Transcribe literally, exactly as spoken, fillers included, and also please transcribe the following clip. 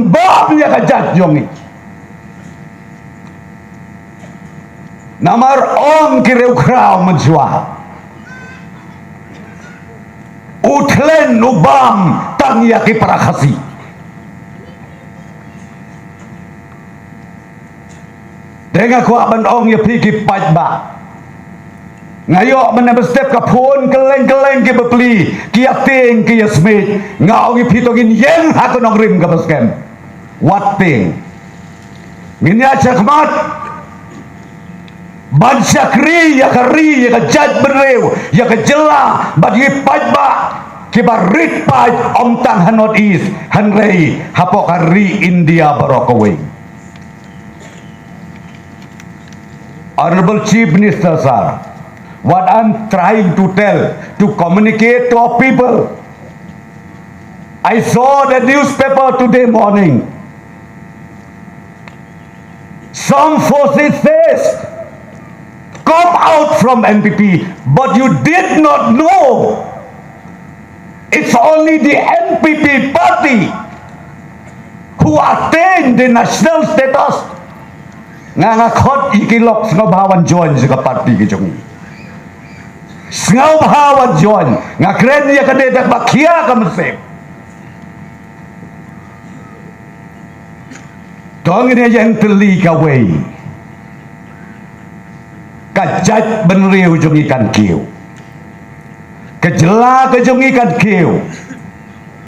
bam ïa ka jait jong ngi. Namar ong ki riewkhraw mynshuwa, u thlen u bam tang ïa ki para Khasi. Te nga kwah ban ong ïa phi ki paidbah. Nga ïoh mynne mynstep ka phone kylleng kylleng ki bapli, ki ïa tieng ki ïa smiej. Nga ong ïa phi to ngin ïeng ha ka nongrim kaba skhem. Wat tieng. Ngin ïa shakmat ban shakri ïa ka ri, ïa ka jaitbynriew, ïa ka jylla bad ïa ki paidbah kiba rit paid, ym tang ha North East hynrei hapoh ka ri India baroh kawei. Honorable Chief Minister, sir, what I'm trying to tell, to communicate to our people, I saw the newspaper today morning. Some forces says, "Come out from N P P," but you did not know it's only the N P P party who attained the national status. Nga nga khot ïa ki lok, sngewbha wan join sha ka party ka jong ngi. Sngewbha wan join. Nga kren ïa ka dei da kaba khia ka mynsiem. To ngin ïa ïeng tylli kawei. Ka jaitbynriew jong ngi kan kiew. Ka jylla ka jong ngi kan kiew.